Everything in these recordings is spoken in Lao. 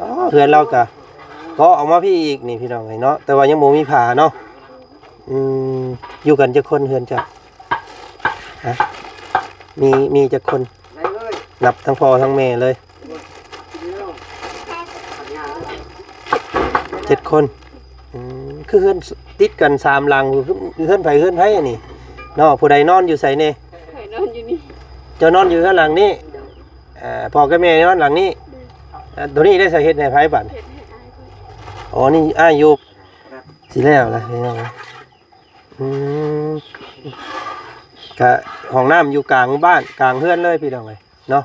ອໍ ເຮືອນລາວກະເກາະອອກມາພີ້ອີກນີ້ພີ່ນ້ອງເອີຍເນາະ ແຕ່ວ່າຍັງບໍ່ມີຝາເນາະ. ອືມ ຢູ່ກັນຈັກຄົນເຮືອນເຈົ້າ? ຮະ ມີ ມີຈັກຄົນ? ນັບທັງພໍ່ທັງແມ່ເລີຍ ເຈັດຄົນ. ອືມ ຄືເຮືອນຕິດກັນສາມຫຼັງ ຄືເຮືອນໃຜເຮືອນໃຜນີ້ເນາະ? ຜູ້ໃດນອນຢູ່ໃສແດ່? ຂ້ອຍນອນຢູ່ນີ້. ເຈົ້ານອນຢູ່ເຮືອນຫຼັງນີ້? ໂດຍ. ເອີ ພໍ່ກັບແມ່ນອນຫຼັງນີ້. ໂດຍ. ເອີ ໂຕນີ້ໄດ້ສາເຮັດໃຫ້ໃຜບັດ? ເຮັດໃຫ້ອ້າຍເພິ່ນ. ອໍ ນີ້ອ້າຍຢູ່ ຊິແລ້ວລະພີ່ນ້ອງ. ອືມ ກະຫ້ອງນ້ຳຢູ່ກາງບ້ານກາງເຮືອນເລີຍພີ່ນ້ອງເອີຍເນາະ.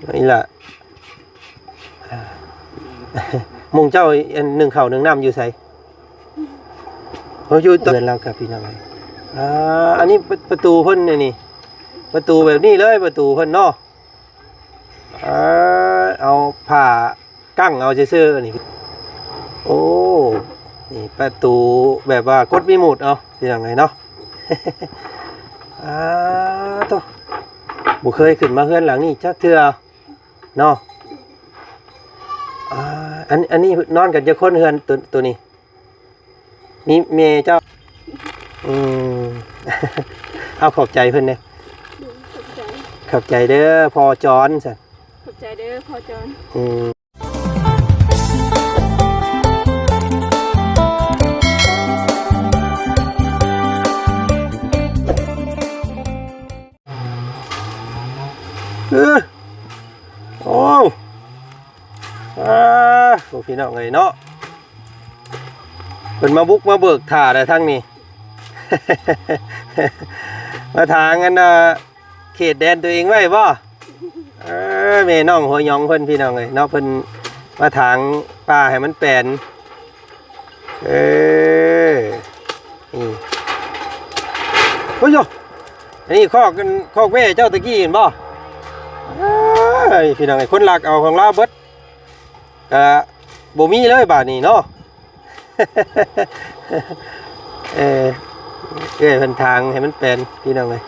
ເອີ ນີ້ລະ ໝູ່ເຈົ້າອັນໜຶ້ງເຂົ້າໜຶ້ງນ້ຳຢູ່ໃສ? ເຮົາຢູ່ເຮືອນລາວກັບພີ່ນ້ອງເອີຍ. ອ່າ ອັນນີ້ປະ ປະຕູເພິ່ນນີ້ ປະຕູແບບນີ້ເລີຍ ປະຕູເພິ່ນເນາະ. ເອີ ເອົາຜ້າກັ້ງເອົາຊື່ໆ ນີ້. ໂອ້ ນີ້ປະຕູແບບວ່າກົດມີໝູດເອົາ ພີ່ນ້ອງເອີຍເນາະ. ອ່າ ໂທ້ ບໍ່ເຄີຍຂຶ້ນມາເຮືອນຫຼັງນີ້ຈັກເທື່ອເນາະ. ອ່າ ອັນ ອັນນີ້ນອນກັນຈັກຄົນເຮືອນໂຕ ໂຕນີ້? ມີແມ່ເຈົ້າ. ອືມ ເອົາຂອບໃຈເພິ່ນແດ່. ຂອບໃຈ. ຂອບໃຈເດີພໍ່ຈອນຊັ້ນ. ຂອບໃຈເດີພໍ່ຈອນ. ອືມ ເອີ ໂອ້ ອ່າ ໂອ້ ພີ່ນ້ອງເອີຍເນາະ ເພິ່ນມາບຸກມາເບີກຖ້າແລ້ວທາງນີ້ ມາຖາງອັນ ເຂດແດນຕົວເອງໄວ້ບໍ່? ເອີ ແມ່ນ້ອງຫົວຫຍອງເພິ່ນ ພີ່ນ້ອງເອີຍເນາະ ເພິ່ນມາຖາງປ່າໃຫ້ມັນແປນ. ເອີ ນີ້ ໂອ້ຍ ອັນນີ້ຄອກ ຄອກແມ່ເຈົ້າຕະກີ້ແມ່ນບໍ່? ເອີຍ ພີ່ນ້ອງເອີຍ ຄົນລັກເອົາຂອງລາວເບິດ ກະບໍ່ມີເລີຍບາດນີ້ເນາະ. ເອີ ເອື້ອຍເພິ່ນຖາງໃຫ້ມັນແປນ ພີ່ນ້ອງເອີຍ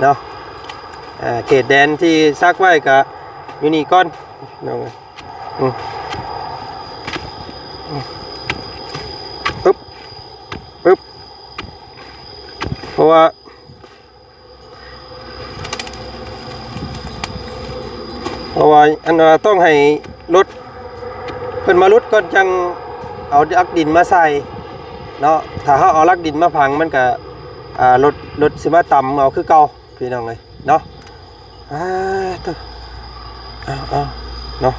ເນາະ. ເຂດແດນທີ່ສັກໄວ້ກະຢູ່ນີ້ກ່ອນ ພີ່ນ້ອງເອີຍ. ອືມ ອືມ ປຶບ ປຶບ ເພາະວ່າ ເພາະວ່າອັນວ່າຕ້ອງໃຫ້ລົດເພິ່ນມາຫຼຸດກ່ອນ ຈັ່ງເອົາຫຼັກດິນມາໃສ່ເນາະ. ຖ້າເຮົາເອົາຫຼັກດິນມາຝັງ ມັນກະ ອ່າ ລົດ ລົດຊິມາຕຳເອົາຄືເກົ່າ ພີ່ນ້ອງເອີຍເນາະ. ອ່າ ໂທ້ ເອົາ ເອົາ ເນາະ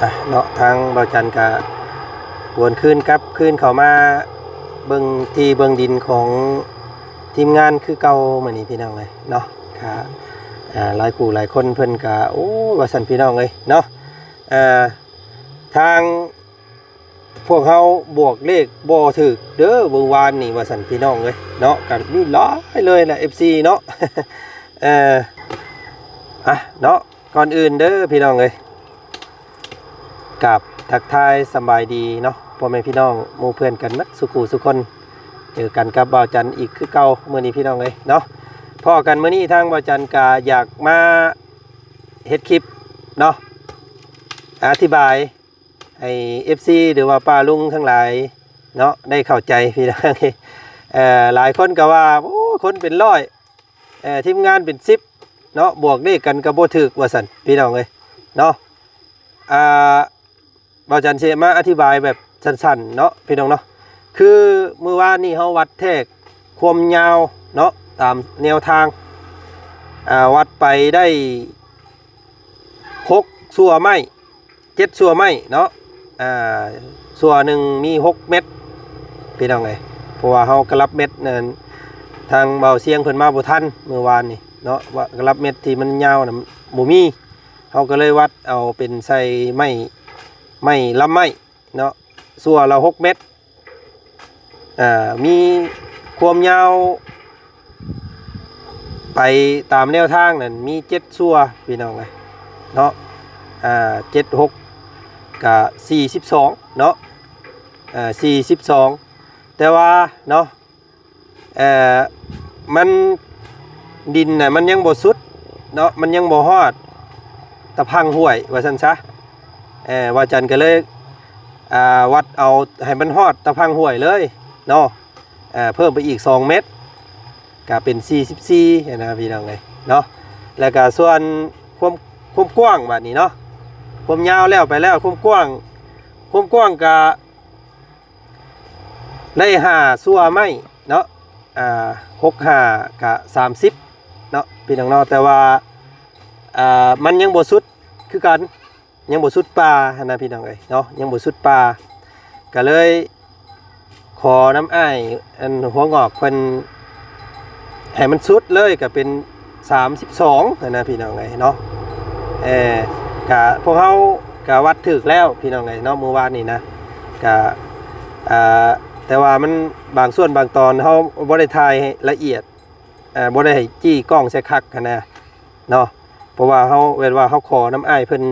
ອ່ະ ເນາະ ທາງບ່າວຈັນກະຫວນຄືນກັບຄືນເຂົ້າມາເບິ່ງທີ່ເບິ່ງດິນຂອງທີມງານຄືເກົ່າມື້ນີ້ ພີ່ນ້ອງເອີຍເນາະ. ກະ ອ່າ ຫຼາຍຄູ່ຫຼາຍຄົນເພິ່ນກະ ໂອ້ ວ່າຊັ້ນ ພີ່ນ້ອງເອີຍເນາະ. ອ່າ ທາງ ພວກເຮົາບວກເລກບໍ່ຖືກເດີມື້ວານນີ້ ວ່າຊັ້ນ ພີ່ນ້ອງເອີຍເນາະ. ກະມີຫຼາຍເລີຍແຫຼະ ເອັຟຊີ ເນາະ. ເອີ ອ່ະ ເນາະ ກ່ອນອື່ນເດີ ພີ່ນ້ອງເອີຍ ກາບທັກທາຍສະບາຍດີເນາະ ພໍ່ແມ່ພີ່ນ້ອງໝູ່ເພື່ອນກັນໝົດສູ່ຄູ່ສູ່ຄົນ. ເຈີກັນກັບບ່າວຈັນອີກຄືເກົ່າມື້ນີ້ ພີ່ນ້ອງເອີຍເນາະ. ພໍ້ກັນມື້ນີ້ ທາງບ່າວຈັນກະຢາກມາເຮັດຄລິບເນາະ ອະທິບາຍ ໃຫ້ ເອັຟຊີ ຫຼືວ່າປ້າລຸງທັງຫຼາຍເນາະ ໄດ້ເຂົ້າໃຈ ພີ່ນ້ອງ. ເອີ ຫຼາຍຄົນກໍວ່າ ໂອ້ ຄົນເປັນຮ້ອຍ ເອີ ທີມງານເປັນສິບເນາະ ບວກເລກກັນກໍບໍ່ຖືກ ວ່າຊັ້ນ ພີ່ນ້ອງເອີຍເນາະ. ອ່າ ບ່າວຈັນຊິມາອະທິບາຍແບບສັ້ນໆ ເນາະ ພີ່ນ້ອງເນາະ. ຄືມື້ວານນີ້ເຮົາວັດແທກຄວາມຍາວເນາະ ຕາມແນວທາງ ອ່າ ວັດໄປໄດ້ຫົກຊົ່ວໄມ້ ເຈັດຊົ່ວໄມ້ເນາະ. ອ່າ ຊົ່ວໜຶ່ງມີຫົກແມັດ ພີ່ນ້ອງເອີຍ. ເພາະວ່າເຮົາກະລັບແມັດນັ້ນ ທາງບ່າວຊຽງເພິ່ນມາບໍ່ທັນມື້ວານນີ້ເນາະ ວ່າກະລັບແມັດທີ່ມັນຍາວນະບໍ່ມີ ເຮົາກໍເລີຍວັດເອົາເປັນໃສ່ໄມ້ ໄມ້ລຳໄມ້ເນາະ ຊົ່ວລະຫົກແມັດ. ອ່າ ມີຄວາມຍາວໄປຕາມແນວທາງນັ້ນມີເຈັດຊົ່ວ ພີ່ນ້ອງເອີຍເນາະ. ອ່າ ເຈັດ ຫົກ ກະສີ່ສິບສອງເນາະ ເອີ ສີ່ສິບສອງ. ແຕ່ວ່າເນາະ ເອີ ມັນ ດິນນະມັນຍັງບໍ່ສຸດ ເນາະ ມັນຍັງບໍ່ຮອດຕະພັງຫ້ວຍວ່າຊັ້ນຊະ. ເອີ ວ່າຈັນກໍເລີຍ ອ່າ ວັດເອົາໃຫ້ມັນຮອດຕະພັງຫ້ວຍເລີຍເນາະ. ເອີ ເພີ່ມໄປອີກສອງແມັດ ກໍເປັນສີ່ສິບສີ່ຫັ້ນນະພີ່ນ້ອງເອີຍເນາະ. ແລ້ວກໍສ່ວນຄວາມ ຄວາມກວ້າງບາດນີ້ເນາະ ຄວາມຍາວແລ້ວໄປແລ້ວ ຄວາມກວ້າງ ຄວາມກວ້າງກໍ ໄດ້ຫ້າຊົ່ວໄມ້ເນາະ ອ່າ ຫົກຫ້າກະສາມສິບເນາະ ພີ່ນ້ອງເນາະ. ແຕ່ວ່າ ອ່າ ມັນຍັງບໍ່ສຸດຄືກັນ ຍັງບໍ່ສຸດປ່າຫັ້ນນະພີ່ນ້ອງເອີຍເນາະ ຍັງບໍ່ສຸດປ່າ. ກະເລີຍຂໍນຳອ້າຍ ອັນຫົວງອກເພິ່ນ ໃຫ້ມັນສຸດເລີຍກະເປັນ ສາມສິບສອງຫັ້ນນະພີ່ນ້ອງເອີຍເນາະ. ເອີ ກະພວກເຮົາກະວັດຖືກແລ້ວພີ່ນ້ອງເອີຍເນາະ ມື້ວານນີ້ນະ. ກະ ອ່າ ແຕ່ວ່າມັນບາງສ່ວນບາງຕອນເຮົາບໍ່ໄດ້ຖ່າຍໃຫ້ລະອຽດ ເອີ ບໍ່ໄດ້ໃຫ້ຈີ້ກ້ອງໃສ່ຄັກຫັ້ນນະເນາະ ເພາະວ່າເຮົາ ແບບວ່າເຮົາຂໍນຳອ້າຍເພິ່ນ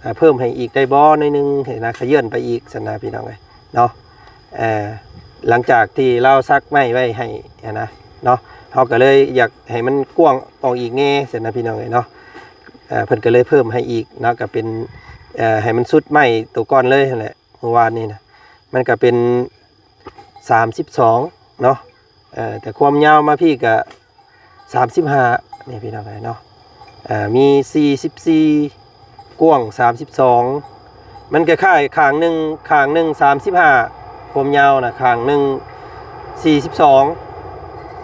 ອ່າ ເພີ່ມໃຫ້ອີກໄດ້ບໍ່ໜ້ອຍໜຶ່ງຫັ້ນນະ ຂະເຍື່ອນໄປອີກຊັ້ນນະພີ່ນ້ອງເອີຍເນາະ. ເອີ ຫຼັງຈາກທີ່ລາວສັກໄມ້ໄວ້ໃຫ້ຫັ້ນນະເນາະ ເຮົາກໍເລີຍຢາກໃຫ້ມັນກວ້າງອອກອີກແດ່ຊັ້ນນະພີ່ນ້ອງເອີຍເນາະ. ເອີ ເພິ່ນກໍເລີຍເພີ່ມໃຫ້ອີກເນາະ ກໍເປັນ ເອີ ໃຫ້ມັນສຸດໄມ້ໂຕກ່ອນເລີຍຫັ້ນແຫຼະ. ມື້ວານນີ້ນະ ມັນກໍເປັນສາມສິບສອງເນາະ ເອີ ແຕ່ຄວາມຍາວມາພີ້ກໍ ສາມສິບຫ້ານີ້ພີ່ນ້ອງເອີຍເນາະ. ເອີ ມີສີ່ສິບສີ່ ກວ້າງສາມສິບສອງ ມັນຄ້າຍໆ ຂ້າງໜຶ່ງ ຂ້າງໜຶ່ງສາມສິບຫ້າ ຄວາມຍາວນະ ຂ້າງໜຶ່ງສີ່ສິບສອງ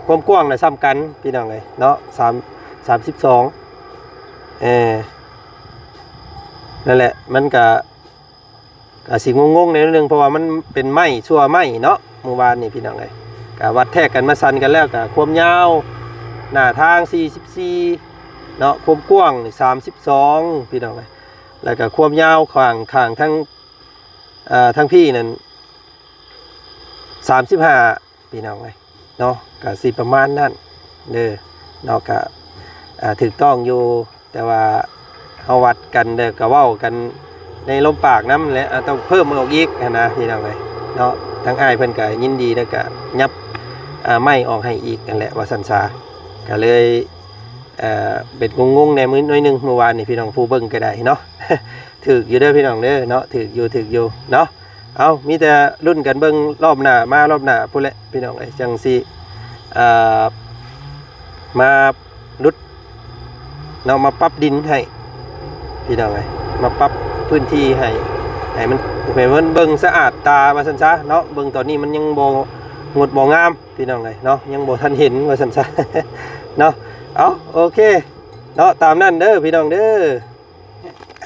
ຄວາມກວ້າງນະສ່ຳກັນພີ່ນ້ອງເອີຍເນາະ ສາມ ສາມສິບສອງ. ເອີ ນັ້ນແຫຼະ ມັນກະ ກະຊິງົງໆ ແດ່ໜ້ອຍໜຶ່ງ ເພາະວ່າມັນເປັນໄມ້ຊົ່ວໄມ້ເນາະ ມື້ວານນີ້ພີ່ນ້ອງເອີຍ. ກະວັດແທກກັນມາສັນກັນແລ້ວ ກະຄວາມຍາວໜ້າທາງສີ່ສິບສີ່ເນາະ ຄວາມກວ້າງນີ້ສາມສິບສອງພີ່ນ້ອງເອີຍ. ແລ້ວກະຄວາມຍາວຂ້າງ ຂ້າງທາງ ເອີ ທາງພີ້ນັ້ນສາມສິບຫ້າ ພີ່ນ້ອງເອີຍເນາະ ກະຊິປະມານນັ້ນເດີເນາະ. ກະ ອ່າ ຖືກຕ້ອງຢູ່ ແຕ່ວ່າເຮົາວັດກັນເດີ ກະເວົ້າກັນໃນລົມປາກນຳແຫຼະ ອ່າ ຕ້ອງເພີ່ມອອກອີກຫັ້ນນະພີ່ນ້ອງເອີຍເນາະ. ທາງອ້າຍເພິ່ນກະຍິນດີ ແລ້ວກະຫຍັບ ອ່າ ໄມ້ອອກໃຫ້ອີກຫັ້ນແຫຼະ ວ່າຊັ້ນຊະ. ກະເລີຍ ເອີ ເປັນງົງໆ ແດ່ມື້ ໜ້ອຍໜຶ່ງ ມື້ວານນີ້ພີ່ນ້ອງຜູ້ເບິ່ງກໍໄດ້ເນາະ. ຖືກຢູ່ເດີພີ່ນ້ອງເດີເນາະ ຖືກຢູ່ ຖືກຢູ່ເນາະ. ເອົາ ມີແຕ່ລຸ້ນກັນເບິ່ງລອບໜ້າ ມາລອບໜ້າພຸ້ນແຫຼະພີ່ນ້ອງເອີຍ ຈັ່ງຊິ ເອີ ມາຫຼຸດເນາະ ມາປັບດິນໃຫ້ພີ່ນ້ອງເອີຍ ມາປັບພື້ນທີ່ໃຫ້ ໃຫ້ມັນ ໃຫ້ມັນເບິ່ງສະອາດຕາວ່າຊັ້ນຊະເນາະ. ເບິ່ງຕອນນີ້ມັນຍັງບໍ່ງົດບໍ່ງາມພີ່ນ້ອງເອີຍເນາະ ຍັງບໍ່ທັນເຫັນວ່າຊັ້ນຊະເນາະ. ເອົາ ໂອເຄເນາະ ຕາມນັ້ນເດີພີ່ນ້ອງເດີ.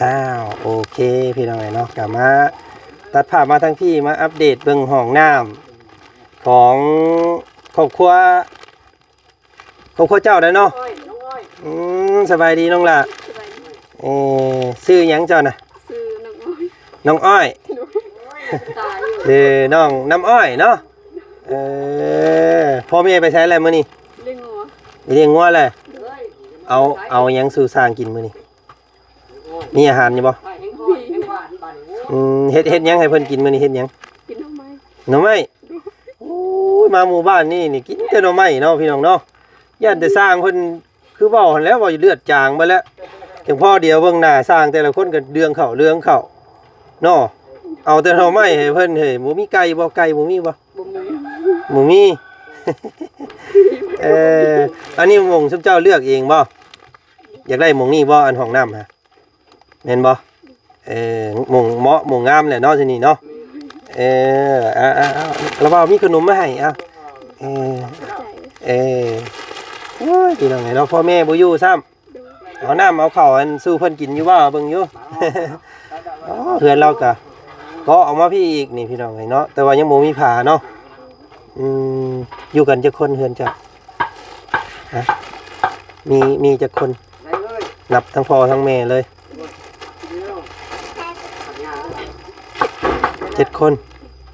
ອ້າວ ໂອເຄພີ່ນ້ອງເອີຍເນາະ ກະມາຕັດພາບມາທາງພີ້ ມາອັບເດດເບິ່ງຫ້ອງນ້ຳຂອງຄອບຄົວ ຄອບຄົວເຈົ້າໄດ໋ເນາະ. ນ້ອງອ້ອຍ ນ້ອງອ້ອຍ ອືມ ສະບາຍດີນ້ອງຫຼ້າ. ສະບາຍດີ. ເອີ ຊື່ຫຍັງເຈົ້ານະ? ຊື່ນ້ອງອ້ອຍ. ນ້ອງອ້ອຍ ຕາຍຢູ່. ເອີ ນ້ອງນ້ຳອ້ອຍເນາະ. ເອີ ພໍ່ແມ່ໄປໃສແລ້ວມື້ນີ້? ລ້ຽງງົວ. ໄປລ້ຽງງົວແລ້ວ. ໂດຍ. ເອົາ ເອົາຫຍັງສູ່ຊ້າງກິນມື້ນີ້? ມີອາຫານຢູ່ບໍ່? ອືມ ເຮັດ ເຮັດຫຍັງໃຫ້ເພິ່ນກິນມື້ນີ້? ເຮັດຫຍັງ? ກິນໜໍ່ໄມ້. ໜໍ່ໄມ້? ໂອ້ຍ ມາໝູ່ບ້ານນີ້ນີ້ກິນແຕ່ໜໍ່ໄມ້ເນາະ ພີ່ນ້ອງເນາະ. ຢ້ານແຕ່ຊ້າງເພິ່ນ ຄືເວົ້າຫັ້ນແຫຼະ ເວົ້າເລືອດຈາງເບິດແລ້ວ. ຈັ່ງພໍດຽວເບິ່ງໜ້າຊ້າງແຕ່ລະຄົນກໍເດືອງເຂົ້າເຫຼືອງເຂົ້າເນາະ. ເອົາແຕ່ໜໍ່ໄມ້ໃຫ້ເພິ່ນເຮີ້ຍ. ບໍ່ມີໄກ່ບໍ່? ໄກ່ບໍ່ມີບໍ່? ບໍ່ມີ ບໍ່ມີ. ເອີ ອັນນີ້ໝ່ອງຊຸມເຈົ້າເລືອກເອງບໍ່? ຢາກໄດ້ໝ່ອງນີ້ບໍ່? ອັນຫ້ອງນ້ຳຫັ້ນ ແມ່ນບໍ່? ເອີ ໝ່ອງເໝາະ ໝ່ອງງາມແຫຼະເນາະ ທີ່ນີ້ເນາະ. ເອີ ອ່າ ລະບ່າວມີຂະໜົມມາໃຫ້. ອ່າ ເອີ ເອີ ໂອ້ຍ ພີ່ນ້ອງເອີຍເນາະ ພໍ່ແມ່ບໍ່ຢູ່ຊ້ຳ. ເອົານ້ຳເອົາເຂົ້າອັນສູ່ເພິ່ນກິນຢູ່ບໍ່? ເບິ່ງຢູ່. ອໍ ເຮືອນລາວກະເກາະອອກມາພີ້ອີກນີ້ ພີ່ນ້ອງເອີຍເນາະ ແຕ່ວ່າຍັງບໍ່ມີຝາເນາະ. ອືມ ຢູ່ກັນຈັກຄົນເຮືອນເຈົ້າ? ຮະ ມີ ມີຈັກຄົນ? ນັບທັງພໍ່ທັງແມ່ເລີຍ ເຈັດຄົນ.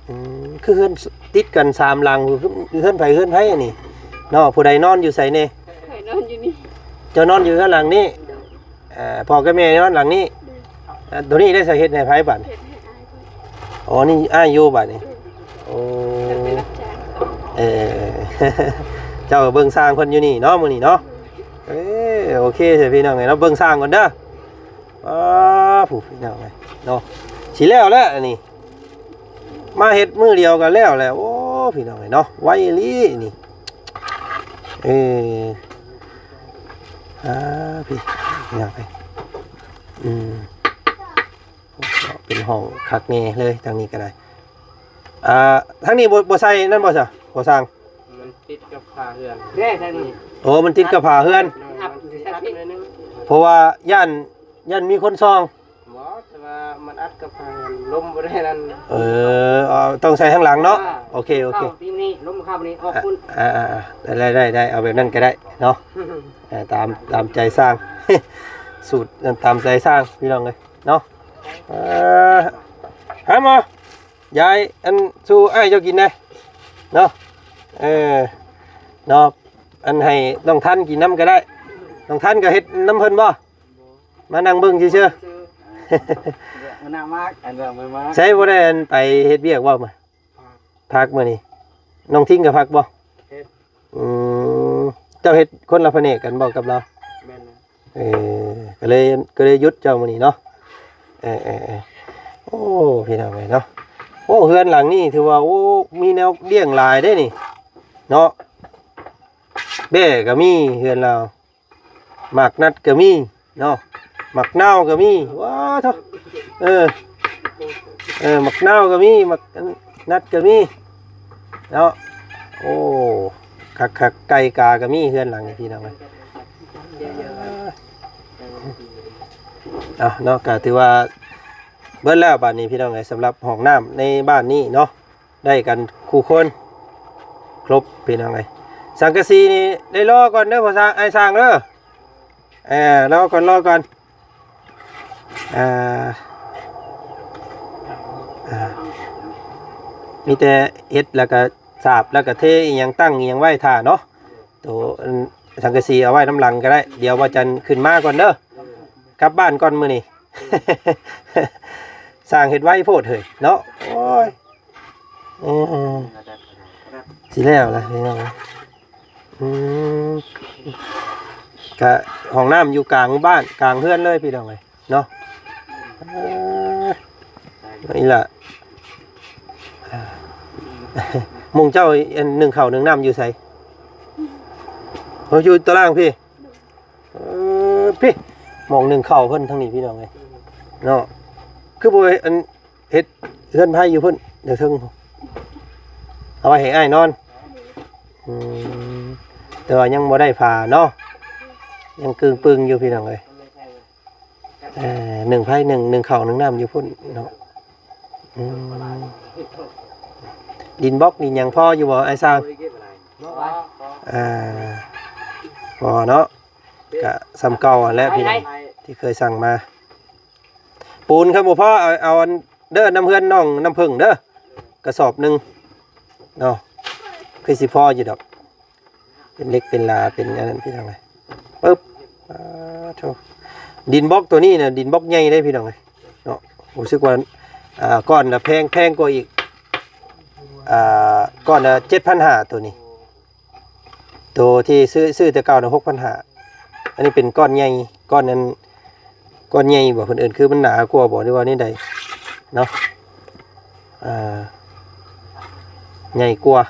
ອືມ ຄືເຮືອນຕິດກັນສາມຫຼັງ ເຮືອນໃຜເຮືອນໃຜອັນນີ້ເນາະ? ຜູ້ໃດນອນຢູ່ໃສແດ່? ຂ້ອຍນອນຢູ່ນີ້. ເຈົ້ານອນຢູ່ເຮືອນຫຼັງນີ້? ໂດຍ. ເອີ ພໍ່ກັບແມ່ນອນຫຼັງນີ້. ໂດຍ. ເອີ ໂຕນີ້ໄດ້ສາເຮັດໃຫ້ໃຜບັດ? ເຮັດໃຫ້ອ້າຍເພິ່ນ. ອໍ ນີ້ອ້າຍຢູ່ບັດນີ້. ໂດຍ. ໂອ້ ເພິ່ນໄປຮັບຈ້າງ. ເອີ ເຈົ້າເບິ່ງຊ່າງເພິ່ນຢູ່ນີ້ເນາະ ມື້ນີ້ເນາະ. ເອີ ເອີ ໂອເຄເດີພີ່ນ້ອງເອີຍເນາະ ເບິ່ງຊ່າງກ່ອນເດີ. ອ້າ ຜູ້ພີ່ນ້ອງເອີຍເນາະ ຊິແລ້ວແລ້ວອັນນີ້ ມາເຮັດມື້ດຽວກໍແລ້ວແລ້ວ. ໂອ້ ພີ່ນ້ອງເອີຍເນາະ ໄວອີ່ຫຼີນີ້. ເອີ ອ່າ ພີ່ນ້ອງເອີຍ ອືມ ເປັນຫ້ອງຄັກແນ່ເລີຍ ທາງນີ້ກໍໄດ້. ອ່າ ທາງນີ້ບໍ່ ບໍ່ໃສ່ນັ້ນບໍ່ຊະ ບໍ່ຊ່າງ? ມັນຕິດກັບຝາເຮືອນເດ້ ທາງນີ້. ໂອ້ ມັນຕິດກັບຝາເຮືອນ. ອັບ ມັນຊິອັບໜ້ອຍໜຶ່ງ ເພາະວ່າຢ້ານ ຢ້ານມີຄົນສ່ອງ. ບໍ່ ແຕ່ວ່າມັນອັດກັບຝາເຮືອນ ລົມບໍ່ໄດ້ນັ້ນ. ເອີ ເອົາ ຕ້ອງໃສ່ທາງຫຼັງເນາະ. ອ່າ ໂອເຄ ໂອເຄ ນີ້ລົມເຂົ້ານີ້ອອກພຸ້ນ. ອ່າ ອ່າ ອ່າ ໄດ້ ໄດ້ ໄດ້ ເອົາແບບນັ້ນກໍໄດ້ເນາະ. ເອີ ຕາມ ຕາມໃຈຊ່າງ ສູດນັ້ນຕາມໃຈຊ່າງ ພີ່ນ້ອງເອີຍເນາະ. ເອີ ຫາໝໍ ຢາຍ ອັນ ສູ່ອ້າຍເຈົ້າກິນແດ່ເນາະ. ເອີ ເນາະ ອັນ ໃຫ້ນ້ອງທັນກິນນຳກໍໄດ້. ນ້ອງທັນກໍເຮັດນຳເພິ່ນບໍ່? ມານັ່ງເບິ່ງຊື່ໆ. ໃຊ້ບໍ່ໄດ້ ອັນ ໄປເຮັດວຽກບໍ່? ພັກມື້ນີ້ ນ້ອງທິງກໍພັກບໍ່? ເຮັດ. ອືມ ເຈົ້າເຮັດຄົນລະພະແນກກັນບໍ່ກັບລາວ? ແມ່ນແລ້ວ. ເອີ ກໍເລີຍ ກໍເລີຍຢຸດເຈົ້າມື້ນີ້ເນາະ. ເອີໆໆ ໂອ້ ພີ່ນ້ອງເອີຍເນາະ ໂອ້ ເຮືອນຫຼັງນີ້ຖືວ່າ ໂອ້ ມີແນວລ້ຽງຫຼາຍເດ້ນີ້ເນາະ. ແບ້ກໍມີເຮືອນລາວ ໝາກນັດກໍມີເນາະ ໝາກນາວກໍມີ. ວ້າໂທ້ ເອີ ເອີ ໝາກນາວກໍມີ ໝາກ ອັນ ນັດກໍມີເນາະ. ໂອ້ ຄັກໆ ໄກ່ກາກໍມີເຮືອນຫຼັງນີ້ ພີ່ນ້ອງເອີຍ. ເອົາເນາະ ກໍຖືວ່າເບິດແລ້ວບາດນີ້ ພີ່ນ້ອງເອີຍ ສຳລັບຫ້ອງນ້ຳໃນບ້ານນີ້ເນາະ. ໄດ້ກັນຄູ່ຄົນ ຄົບ ພີ່ນ້ອງເອີຍ. ສັງກະສີນີ້ໄດ້ລໍກ່ອນເດີ ພໍ່ຊ່າງ ອ້າຍຊ່າງເດີ. ເອີ ລໍກ່ອນ ລໍກ່ອນ. ອ່າ ອ່າ ມີແຕ່ເຮັດ ແລ້ວກໍສາບ ແລ້ວກໍເທອີ່ຫຍັງ ຕັ້ງອີ່ຫຍັງໄວ້ຖ້າເນາະ. ໂຕ ອັນ ສັງກະສີເອົາໄວ້ນຳຫຼັງກໍໄດ້. ດຽວວ່າຈັນຂຶ້ນມາກ່ອນເດີ ກັບບ້ານກ່ອນມື້ນີ້. ຊ່າງເຮັດໄວໂພດເຮີ້ຍເນາະ. ໂອ້ຍ ເອີ ຊິແລ້ວລະພີ່ນ້ອງ. ອືມ ກະຫ້ອງນ້ຳຢູ່ກາງບ້ານ ກາງເຮືອນເລີຍ ພີ່ນ້ອງເອີຍເນາະ. ເອີ ນີ້ລະ ໝ່ອງເຈົ້າ ອັນ ໜຶ້ງເຂົ້າໜຶ້ງນ້ຳຢູ່ໃສ? ເອີ ຢູ່ຕາລ່າງພີ້. ເອີ ພີ້ ໝ່ອງໜຶ້ງເຂົ້າເພິ່ນທາງນີ້ ພີ່ນ້ອງເອີຍເນາະ. ຄືບໍ່ ອັນ ເຮັດເຮືອນໄພຢູ່ພຸ້ນ ຢູ່ເທິງ ເອົາໄວ້ໃຫ້ອ້າຍນອນ. ອືມ ແຕ່ວ່າຍັງບໍ່ໄດ້ຝາເນາະ ຍັງກຶ່ງປຶງຢູ່ ພີ່ນ້ອງເອີຍ. ເອີ ໜຶ້ງໄພ ໜຶ້ງ ໜຶ້ງເຂົ້າ ໜຶ້ງນ້ຳຢູ່ພຸ້ນເນາະ. ອືມ ດິນບລັອກ ດິນຫຍັງພໍຢູ່ບໍ່ ອ້າຍຊ່າງ? ອ່າ ພໍເນາະ ກະສ່ຳເກົ່າຫັ້ນແຫຼະ ພີ່ນ້ອງ ທີ່ເຄີຍສັ່ງມາ. ປູນຄັນບໍ່ພໍ ເອົາ ເອົາອັນເດີ ນຳເຮືອນນ້ອງນ້ຳເຜິ້ງເດີ ກະສອບໜຶ່ງເນາະ ຄືຊິພໍຢູ່ດອກ. ເປັນເຫຼັກເປັນຫຼາ ເປັນອັນນັ້ນ ພີ່ນ້ອງເອີຍ. ປຶບ ປາໂທ້ ດິນບລັອກໂຕນີ້ນະ ດິນບລັອກໃຫຍ່ເດ້ ພີ່ນ້ອງເອີຍເນາະ. ຮູ້ສຶກວ່າ ອ່າ ກ້ອນລະແພງ ແພງກວ່າອີກ ອ່າ ກ້ອນລະເຈັດພັນຫ້າ ໂຕນີ້. ໂຕທີ່ຊື້ ຊື້ແຕ່ເກົ່ານະ ຫົກພັນຫ້າ. ອັນນີ້ເປັນກ້ອນໃຫຍ່ ກ້ອນນັ້ນ ກ້ອນໃຫຍ່ບໍ່ ເພິ່ນເອີ້ນ ຄືມັນໜາກວ່າບໍ່ ຫຼືວ່າແນວໃດເນາະ. ອ່າ ໃຫຍ່ກວ່າ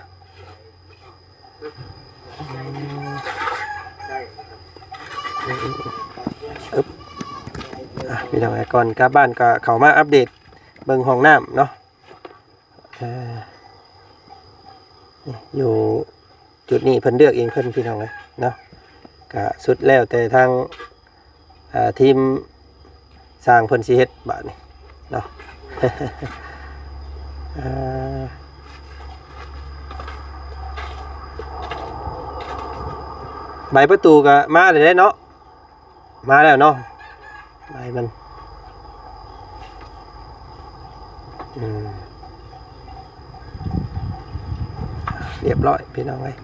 ອຶບ ອ່ະ ພີ່ນ້ອງເອີຍ ກ່ອນກັບບ້ານກໍເຂົ້າມາອັບເດດເບິ່ງຫ້ອງນ້ຳເນາະ. ເອີ ນີ້ ຢູ່ຈຸດນີ້ເພິ່ນເລືອກເອງເພິ່ນ ພີ່ນ້ອງເອີຍເນາະ. ກະສຸດແລ້ວແຕ່ທາງ ເອີ ທີມຊ່າງເພິ່ນຊິເຮັດບາດນີ້ເນາະ. ເອີ ໃບປະຕູກະມາແລ້ວເດ້ເນາະ. ມາແລ້ວເນາະ ໃບມັນ ອືມ ຮຽບຮ້ອຍ ພີ່ນ້ອງເອີຍ.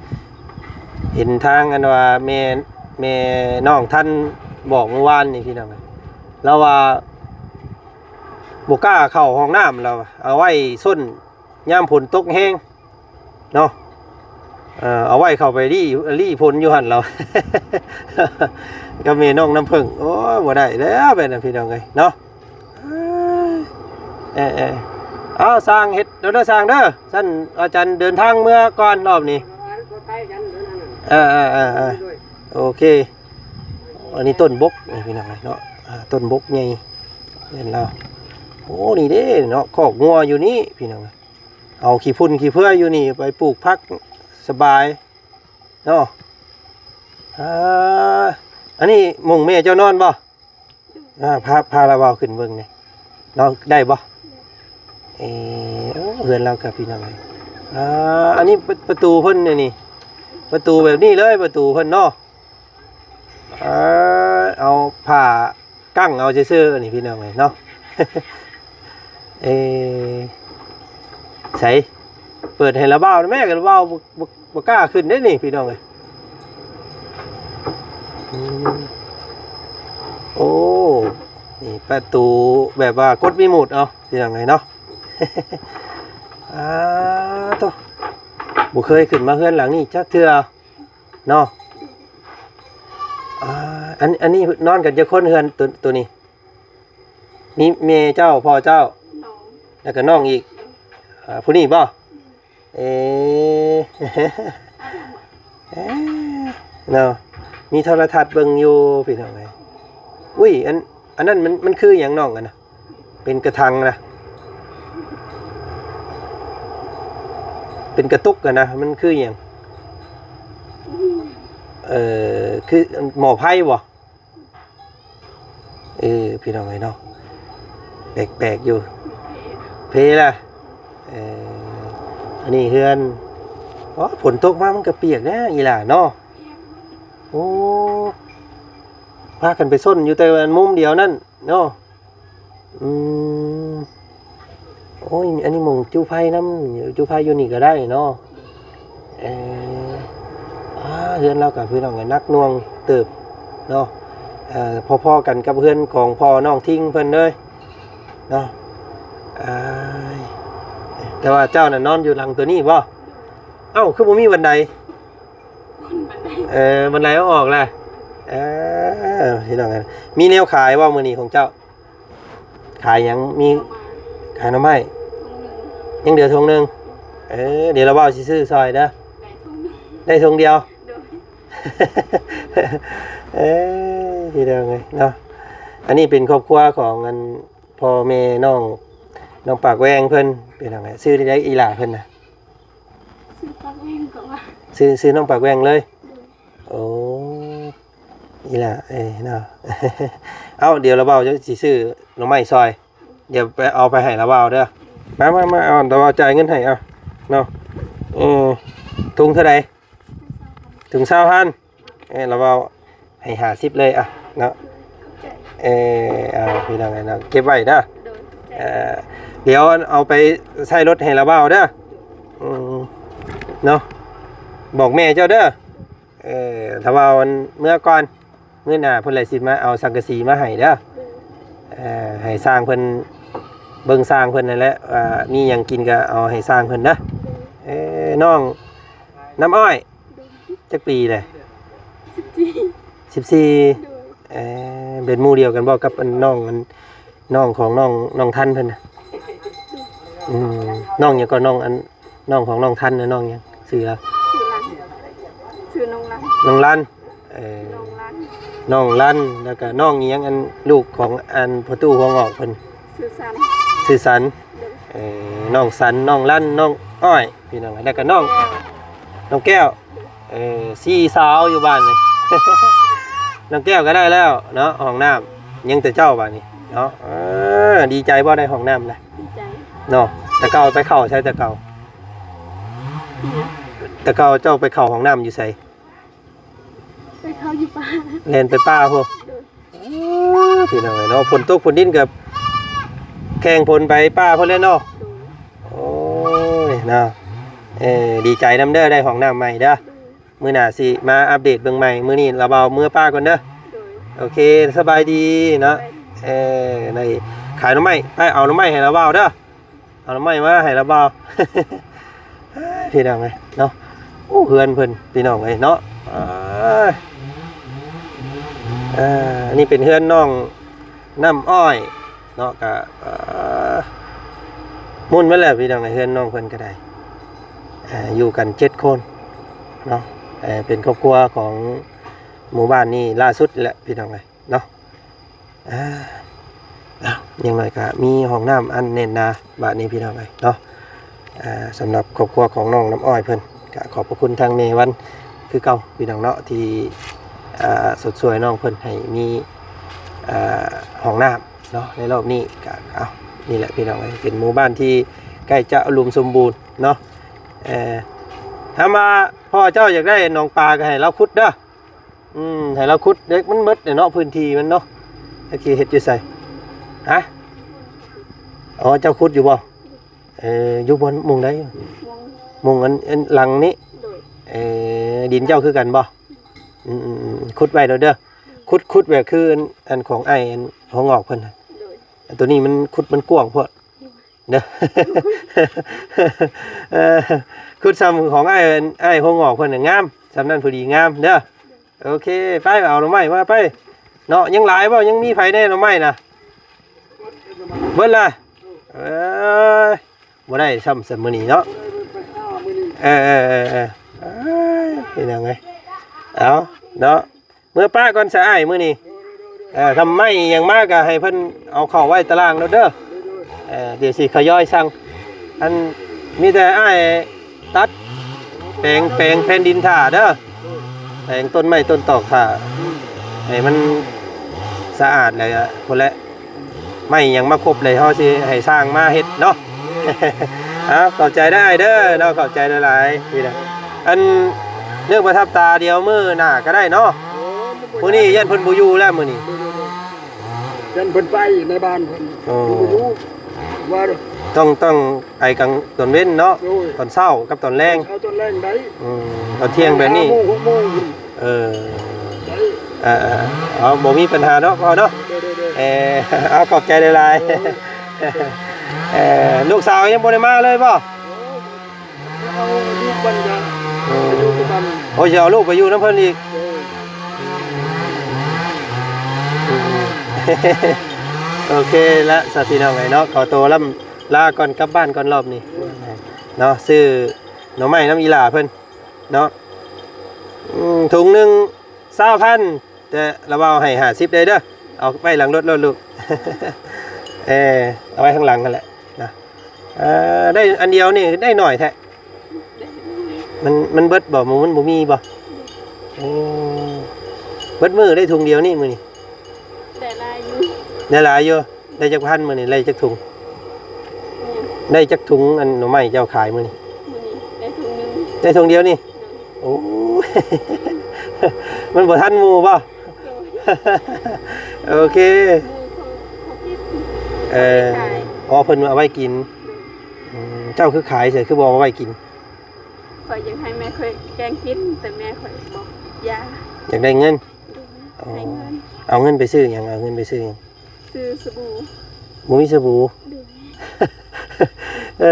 ເຫັນທາງ ອັນວ່າແມ່ ແມ່ນ້ອງທັນບອກມື້ວານນີ້ ພີ່ນ້ອງເອີຍ ລາວວ່າບໍ່ກ້າເຂົ້າຫ້ອງນ້ຳ ລາວວ່າເອົາໄວ້ຊົນຍາມຝົນຕົກແຮງເນາະ. ເອີ ເອົາໄວ້ເຂົ້າໄປລີ້ ລີ້ຝົນຢູ່ຫັ້ນແລ້ວ ກັບແມ່ນ້ອງນ້ຳເຜິ້ງ. ໂອ້ຍ ບໍ່ໄດ້ແລ້ວແບບນັ້ນ ພີ່ນ້ອງເອີຍເນາະ. ເອີໆ ເອົາ ຊ່າງເຮັດເດີ ຊ່າງເດີ. ຊັ້ນອາຈານເດີນທາງເມືອກ່ອນລອບນີ້. ເອີໆໆໆ ໂອເຄ. ອັນນີ້ຕົ້ນບົກນີ້ ພີ່ນ້ອງເອີຍເນາະ. ອ່າ ຕົ້ນບົກໃຫຍ່ ເຫັນແລ້ວ. ໂອ້ ນີ້ເດ້ເນາະ ຄອກງົວຢູ່ນີ້ ພີ່ນ້ອງເອີຍ. ເອົາຂີ້ຝຸ່ນຂີ້ເຜືອຢູ່ນີ້ໄປປູກຜັກສະບາຍເນາະ. ອ່າ ອັນນີ້ໝ່ອງແມ່ເຈົ້ານອນບໍ່? ອ່າ ພາ ພາລາວາວຂຶ້ນເບິ່ງແໜ່ເນາະ ໄດ້ບໍ່? ເອີ ໂອ້ ເຮືອນລາວກັບ ພີ່ນ້ອງເອີຍ. ອ່າ ອັນນີ້ປະ ປະຕູເພິ່ນນີ້ ປະຕູແບບນີ້ເລີຍ ປະຕູເພິ່ນເນາະ. ອ່າ ເອົາຜ້າກັ້ງເອົາຊື່ໆ ນີ້ ພີ່ນ້ອງເອີຍເນາະ. ເອີ ໃສ ເປີດໃຫ້ລາວາວແມ່ ລາວາວບໍ່ ບໍ່ ບໍ່ກ້າຂຶ້ນເດ້ນີ້ ພີ່ນ້ອງເອີຍ. ອືມ ໂອ້ ນີ້ປະຕູແບບວ່າກົດມີໝູດເອົາ ພີ່ນ້ອງເອີຍເນາະ. ອ່າ ໂທ້ ບໍ່ເຄີຍຂຶ້ນມາເຮືອນຫຼັງນີ້ຈັກເທື່ອເນາະ. ອ່າ ອັນ ອັນນີ້ນອນກັນຈັກຄົນເຮືອນໂຕ ໂຕນີ້? ມີແມ່ເຈົ້າ ພໍ່ເຈົ້າ ນ້ອງ ແລ້ວກໍນ້ອງອີກ. ອ່າ ຜູ້ນີ້ບໍ່? ເອ ເອີ ເນາະ ມີໂທລະທັດເບິ່ງຢູ່ ພີ່ນ້ອງເອີຍ. ອຸ້ຍ ອັນ ອັນນັ້ນມັນ ມັນຄືຫຍັງນ້ອງ ອັນນະ? ເປັນກະຖັງນະ ເປັນກະຕຸກຫັ້ນນະ ມັນຄືຫຍັງ? ເອີ ຄືໝໍ້ໄຟບໍ່? ເອີ ພີ່ນ້ອງເອີຍເນາະ ແປກໆຢູ່ ເພລະ. ເອີ ອັນນີ້ເຮືອນ ອໍ ຝົນຕົກມາມັນກໍປຽກແດ່ອີ່ຫຼ້າເນາະ. ໂອ້ ພາກັນໄປຊົນຢູ່ແຕ່ອັນມຸມດຽວນັ້ນເນາະ. ອືມ ໂອ້ຍ ອັນນີ້ໝ່ອງຈຸໄຟນຳ ຈຸໄຟຢູ່ນີ້ກໍໄດ້ເນາະ. ເອີ ອ່າ ເຮືອນລາວກໍ ພີ່ນ້ອງເອີຍ ໜັກໜ່ວງເຕີບເນາະ. ເອີ ພໍໆກັນກັບເຮືອນຂອງພໍ່ນ້ອງທິງເພິ່ນເລີຍເນາະ. ອ້າຍ ແຕ່ວ່າເຈົ້ານັ້ນນອນຢູ່ຫຼັງໂຕນີ້ບໍ່? ເອົ້າ ຄືບໍ່ມີບັນໄດ? ເອີ ບັນໄດເອົາອອກແລ້ວ. ເອີ ພີ່ນ້ອງເອີຍ ມີແນວຂາຍບໍ່ມື້ນີ້ຂອງເຈົ້າ? ຂາຍຫຍັງ? ມີ ຂາຍໜໍ່ໄມ້ ຂາຍໜໍ່ໄມ້ ຖົງໜຶ່ງ ຍັງເຫຼືອຖົງໜຶ່ງ. ເອີ ດຽວລາວເວົ້າຊິຊື້ຊ່ອຍເດີ ໄດ້ຖົງໜຶ່ງ ໄດ້ຖົງດຽວ. ໂດຍ ເອີ ພີ່ນ້ອງເອີຍເນາະ ອັນນີ້ເປັນຄອບຄົວຂອງອັນ ພໍ່ແມ່ນ້ອງ ນ້ອງປາກແວງເພິ່ນ ພີ່ນ້ອງເອີຍ. ຊື່ໃດອີ່ຫຼ້າເພິ່ນນະ? ຊື່ປາກແວງກໍວ່າ ຊື່ ຊື່ນ້ອງປາກແວງເລີຍ. ໂດຍ ໂອ້ ອີ່ຫຼ້າເອີຍເນາະ. ເອົ້າ ດຽວລາວເວົ້າຊິຊື້ໜໍ່ໄມ້ຊ່ອຍ ດຽວໄປເອົາໄປໃຫ້ລາວເວົ້າເດີ. ມາ ມາ ມາ ເອົາ ລາວເວົ້າຈ່າຍເງິນໃຫ້ ເອົາເນາະ. ເອີ ຖົງເທົ່າໃດ? ຖົງຊາວພັນ. ເອີ ລາວເວົ້າໃຫ້ຫ້າສິບເລີຍ ອ່ະເນາະ. ເອີ ເອົາ ພີ່ນ້ອງເນາະ ເກັບໄວ້ເດີ. ໂດຍ ເອີ ດຽວເອົາໄປໃສ່ລົດໃຫ້ລາວເວົ້າເດີ. ອືມ ເນາະ ບອກແມ່ເຈົ້າເດີ. ເອີ ຖ້າວ່າອັນເມືອກ່ອນ ມື້ໜ້າເພິ່ນແຫຼະຊິມາເອົາສັງກະສີມາໃຫ້ເດີ. ເອີ ໃຫ້ຊ່າງເພິ່ນເບິ່ງຊ່າງເພິ່ນນັ້ນແຫຼະ ວ່າມີຫຍັງກິນກໍເອົາໃຫ້ຊ່າງເພິ່ນເດີ. ເອີ ນ້ອງນ້ຳອ້ອຍ ຈັກປີແຫຼະ? ສິບສີ່ ສິບສີ່. ໂດຍ ເອີ ເປັນໝູ່ດຽວກັນບໍ່ກັບອັນນ້ອງ ອັນ ນ້ອງຂອງນ້ອງ ນ້ອງທັນເພິ່ນນະ? ອືມ ນ້ອງຫຍັງກໍ ນ້ອງອັນ ນ້ອງຂອງນ້ອງທັນນະ ນ້ອງຫຍັງ? ຊື່ລາວ ຊື່ລັນ ຊື່ນ້ອງລັນ ນ້ອງລັນ. ເອີ ນ້ອງລັນ ນ້ອງລັນ ແລ້ວກະນ້ອງອີ່ຫຍັງ ອັນລູກຂອງອັນພໍ່ຕູ້ຫົວງອກເພິ່ນ? ຊື່ສັນ ຊື່ສັນ. ໂດຍ ເອີ ນ້ອງສັນ ນ້ອງລັນ ນ້ອງອ້ອຍ ພີ່ນ້ອງ ແລ້ວກະນ້ອງ ແກ້ວ ນ້ອງແກ້ວ. ເອີ ສີ່ສາວຢູ່ບ້ານນີ້ ນ້ອງແກ້ວກໍໄດ້ແລ້ວເນາະ ຫ້ອງນ້ຳ ຍັງແຕ່ເຈົ້າບາດນີ້ເນາະ. ເອີ ດີໃຈບໍ່ໄດ້ຫ້ອງນ້ຳນະ? ດີໃຈເນາະ. ແຕ່ເກົ່າໄປເຂົ້າໃສແຕ່ເກົ່າ? ຫຍັງ? ແຕ່ເກົ່າເຈົ້າໄປເຂົ້າຫ້ອງນ້ຳຢູ່ໃສ? ໄປເຂົ້າຢູ່ປ່າ ແລ່ນໄປປ່າພຸ້ນ. ໂດຍ ເອີ ພີ່ນ້ອງເອີຍເນາະ ຝົນຕົກຝົນດິນກໍແຂ່ງຝົນໄປປ່າພຸ້ນແຫຼະເນາະ. ໂດຍ ໂອ້ຍເນາະ ເອີ ດີໃຈນຳເດີ ໄດ້ຫ້ອງນ້ຳໃໝ່ເດີ. ໂດຍ ມື້ໜ້າຊິມາອັບເດດເບິ່ງໃໝ່. ມື້ນີ້ລາວເວົ້າເມືອປ່າກ່ອນເດີ. ໂດຍ ໂອເຄ ສະບາຍດີເນາະ. ສະບາຍດີ. ເອີ ໄດ້ຂາຍໜໍ່ໄມ້ ໄປເອົາໜໍ່ໄມ້ໃຫ້ລາວເວົ້າເດີ. ເອົາໜໍ່ໄມ້ມາໃຫ້ລາວເວົ້າ ພີ່ນ້ອງເອີຍເນາະ. ໂອ້ ເຮືອນເພິ່ນພີ່ນ້ອງເອີຍເນາະ. ເອີ ເອີ ອັນນີ້ເປັນເຮືອນນ້ອງນ້ຳອ້ອຍເນາະ. ກະ ເອີ ໝູນມາແລ້ວພີ່ນ້ອງເອີຍ ເຮືອນນ້ອງເພິ່ນກໍໄດ້ ເອີ ຢູ່ກັນເຈັດຄົນເນາະ. ເອີ ເປັນຄອບຄົວຂອງໝູ່ບ້ານນີ້ຫຼ້າສຸດແຫຼະພີ່ນ້ອງເອີຍເນາະ. ອ່າ ເອົາ ຢ່າງໜ້ອຍກໍມີຫ້ອງນ້ຳອັນແໜ້ນໜາບາດນີ້ພີ່ນ້ອງເອີຍເນາະ. ອ່າ ສຳລັບຄອບຄົວຂອງນ້ອງນ້ຳອ້ອຍເພິ່ນ ກໍຂອບພະຄຸນທາງແມ່ວັນຄືເກົ່າພີ່ນ້ອງເນາະ ທີ່ ອ່າ ຊົດຊ່ວຍນ້ອງເພິ່ນໃຫ້ມີ ອ່າ ຫ້ອງນ້ຳເນາະໃນຮອບນີ້. ກໍ ເອົາ ນີ້ແຫຼະພີ່ນ້ອງເອີຍ ເປັນໝູ່ບ້ານທີ່ໃກ້ຈະອຸດົມສົມບູນເນາະ. ເອີ ຖ້າວ່າພໍ່ເຈົ້າຢາກໄດ້ໜອງປາກໍໃຫ້ລາວຂຸດເດີ. ອືມ ໃຫ້ລາວຂຸດເດັກ ມັນໝົດແຫຼະເນາະ ພື້ນທີ່ມັນເນາະ. ຈັກຊິເຮັດຢູ່ໃສ? ຮະ? ອໍ ເຈົ້າຂຸດຢູ່ບໍ່? ເອີ ຢູ່ບ່ອນ ໝ່ອງໃດ? ໝ່ອງ ໝ່ອງອັນ ອັນຫຼັງນີ້? ໂດຍ ເອີ ດິນເຈົ້າຄືກັນບໍ່? ອືມໆໆ ຂຸດໄວ້ໂລດເດີ. ຂຸດ ຂຸດແບບຄືອັນ ອັນຂອງອ້າຍ ອັນຫົວງອກເພິ່ນນະ. ໂດຍ ອັນໂຕນີ້ມັນຂຸດ ມັນກວ້າງໂພດ. ເດີ ເອີ ຂຸດຊ່ຳຂອງອ້າຍ ອ້າຍຫົວງອກເພິ່ນນະ ງາມ ຊ່ຳນັ້ນພໍດີງາມເດີ. ໂອເຄ ໄປເອົາໜໍ່ໄມ້ມາໄປເນາະ. ຍັງຫຼາຍບໍ່? ຍັງມີໃຜແດ່ໜໍ່ໄມ້ນະ? ເບິດລະ. ເອີຍ ບໍ່ໄດ້ຊ່ຳ ຊ່ຳມື້ນີ້ເນາະ. ເອີ ເອີ ເອີ ເອີ ເອີ ເອີ ເປັນຫຍັງເອີຍ? ເອົາເນາະ ເມືອປະກ່ອນຊະອ້າຍມື້ນີ້. ເອີ ຖ້າໄມ້ຫຍັງມາກໍໃຫ້ເພິ່ນເອົາເຂົ້າໄວ້ຕາລ່າງໂລດເດີ. ເອີ ດຽວຊິຂະຫຍອຍສັ່ງ. ອັນ ມີແຕ່ອ້າຍຕັດແປງ ແປງແຜ່ນດິນຖ້າເດີ ແປງຕົ້ນໄມ້ຕົ້ນຕອກຖ້າ ໃຫ້ມັນສະອາດ ແລ້ວກໍພຸ້ນແຫຼະ ໄມ້ຫຍັງມາຄົບເລີຍ ເຮົາຊິໃຫ້ຊ່າງມາເຮັດເນາະ. ເອົາ ຂອບໃຈເດີອ້າຍເດີເນາະ ຂອບໃຈຫຼາຍໆ. ນີ້ນະ ອັນ ເລື່ອງປະທັບຕາ ດຽວມື້ໜ້າກໍໄດ້ເນາະ. ໂອ້ ມື້ນີ້ຢ້ານເພິ່ນບໍ່ຢູ່ແລ້ວມື້ນີ້ ໂດຍໆໆ ຢ້ານເພິ່ນໄປໃນບ້ານເພິ່ນ ອໍ ເພິ່ນບໍ່ຢູ່ ວ່າ ຕ້ອງ ຕ້ອງໄປກາງຕອນເວັນເນາະ. ໂດຍ ຕອນເຊົ້າກັບຕອນແລງ ເອົາຕອນແລງໄດ້. ອືມ ຕອນທ່ຽງແບບນີ້ ຫ້າໂມງ ຫົກໂມງ ເອີ ໄດ້ ເອີ ເອີ ເອົາ ບໍ່ມີປັນຫາເນາະພໍ່ເນາະ. ໂດຍໆໆ ເອີ ເອົາ ຂອບໃຈຫຼາຍໆ. ໂດຍ ເອີ ລູກສາວຍັງບໍ່ໄດ້ມາເລີຍບໍ່? ເອົາລູກມັນກໍ ອືມ ໄປຢູ່ນຳກັນ. ໂອ້ ຊິເອົາລູກໄປຢູ່ນຳເພິ່ນອີກ. ໂດຍ ອືມ ໂອເຄລະ ສະພີ່ນ້ອງເອີຍເນາະ ຂໍໂຕລ່ຳລາກ່ອນ ກັບບ້ານກ່ອນລອບນີ້ເນາະ. ຊື້ໜໍ່ໄມ້ນຳອີ່ຫຼ້າເພິ່ນເນາະ. ອືມ ຖົງໜຶ່ງຊາວພັນ ແຕ່ລາວເວົ້າໃຫ້ຫ້າສິບໄດ້ເດີ ເອົາໄວ້ຫຼັງລົດໂລດລູກ. ເອີ ເອົາໄວ້ຂ້າງຫຼັງຫັ້ນແຫຼະນະ. ເອີ ໄດ້ອັນດຽວນີ້ໄດ້ໜ້ອຍແທ້. ມັນ ມັນເບິດບໍ່? ມັນບໍ່ມີບໍ່? ເອີ ເບິດມື້ໄດ້ຖົງດຽວນີ້ມື້ນີ້. ໄດ້ຫຼາຍຢູ່ ໄດ້ຫຼາຍຢູ່. ໄດ້ຈັກພັນມື້ນີ້? ໄດ້ຈັກຖົງ? ອືມ ໄດ້ຈັກຖົງ ອັນໜໍ່ໄມ້ເຈົ້າຂາຍມື້ນີ້? ມື້ນີ້ໄດ້ຖົງໜຶ່ງ ໄດ້ຖົງດຽວນີ້. ໂດຍ ໂອ້ ມັນບໍ່ທັນໝູ່ບໍ່? ໂດຍ ໂອເຄ ໝູ່ເຂົາ ເຂົາກິນ ເອີ ເຂົາໄປຂາຍ. ອໍ ເພິ່ນເອົາໄວ້ກິນ. ໂດຍ ອືມ ເຈົ້າຄືຂາຍ ເຈົ້າຄືບໍ່ເອົາໄວ້ກິນ? ຂ້ອຍຢາກໃຫ້ແມ່ຂ້ອຍແກງກິນ ແຕ່ແມ່ຂ້ອຍບອກຢ່າ. ຢາກໄດ້ເງິນ? ໂດຍ ອໍ ໃຫ້ເງິນ. ເອົາເງິນໄປຊື້ຫຍັງ? ເອົາເງິນໄປຊື້ຫຍັງ? ຊື້ສະບູ. ບໍ່ມີສະບູ? ໂດຍ ເອີ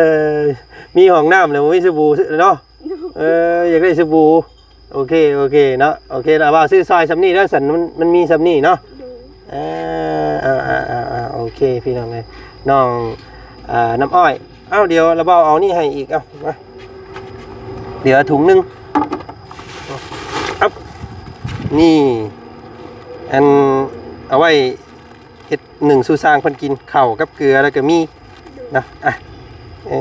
ມີຫ້ອງນ້ຳແລ້ວບໍ່ມີສະບູເນາະ. ໂດຍ ເອີ ຢາກໄດ້ສະບູ. ໂອເຄ ໂອເຄເນາະ ໂອເຄລະ ວ່າຊື້ຊ່ອຍຊ່ຳນີ້ເດີ ສັນ ມັນ ມັນມີຊ່ຳນີ້ເນາະ. ໂດຍ ເອີ ເອີ ເອີ ເອີ ເອີ ໂອເຄ ພີ່ນ້ອງເອີຍ ນ້ອງ ອ່າ ນ້ຳອ້ອຍ. ເອົ້າ ດຽວລະເບົາເອົານີ້ໃຫ້ອີກ ເອົ້າ ມາ ເຫຼືອຖົງໜຶ່ງ. ອັບ ນີ້ ອັນ ເອົາໄວ້ ເຮັດໜຶ້ງສູ່ຊ່າງເພິ່ນກິນ ເຂົ້າກັບເກືອແລ້ວກໍມີນະ. ອ່ະ ເອີ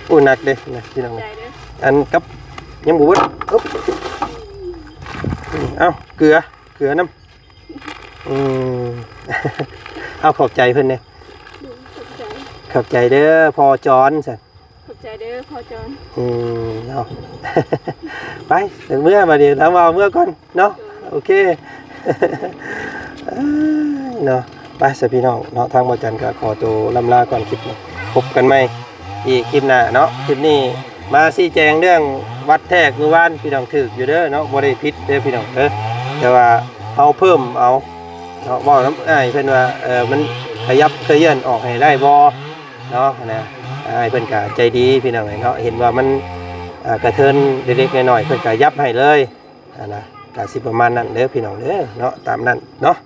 ໂອ້ ໜັກເດ້ນະພີ່ນ້ອງ. ໃຈເດີ ອັນກັບ ຍັງບໍ່ເບິດ. ອຶບ ເອົາ ເກືອ ເກືອນຳ. ອືມ ເອົາ ຂອບໃຈເພິ່ນແດ່. ຂອບໃຈ ຂອບໃຈເດີພໍ່ຈອນ ຊັ້ນ. ຂອບໃຈເດີພໍ່ຈອນ. ອືມ ເອົາ ໄປ ເມືອບາດນີ້ ທາງເວົ້າເມືອກ່ອນເນາະ. ໂດຍ ໂອເຄ ເນາະ. ໄປຊະພີ່ນ້ອງເນາະ ທາງບ່າວຈັນກໍຂໍໂຕລ່ຳລາກ່ອນ. ຄລິບນີ້ພົບກັນໃໝ່ອີກຄລິບໜ້າເນາະ. ຄລິບນີ້ມາຊີ້ແຈງເລື່ອງວັດແທກມື້ວານ ພີ່ນ້ອງຖືກຢູ່ເດີເນາະ ບໍ່ໄດ້ຜິດເດີພີ່ນ້ອງເດີ ແຕ່ວ່າເຮົາເພີ່ມເອົາເນາະ. ເວົ້ານຳອ້າຍເພິ່ນວ່າ ເອີ ມັນຂະຫຍັບຂະເຫຍື່ອນອອກໃຫ້ໄດ້ບໍ່ ເນາະ ນະ. ອ້າຍເພິ່ນກະໃຈດີພີ່ນ້ອງເອີຍເນາະ ເຫັນວ່າມັນ ອ່າກະເທີນເລັກໆນ້ອຍໆເພິ່ນກະຢັບໃຫ້ເລີຍຫັ້ນນະ ກະຊິປະມານນັ້ນເດີພີ່ນ້ອງເດີເນາະ ຕາມນັ້ນເນາະ.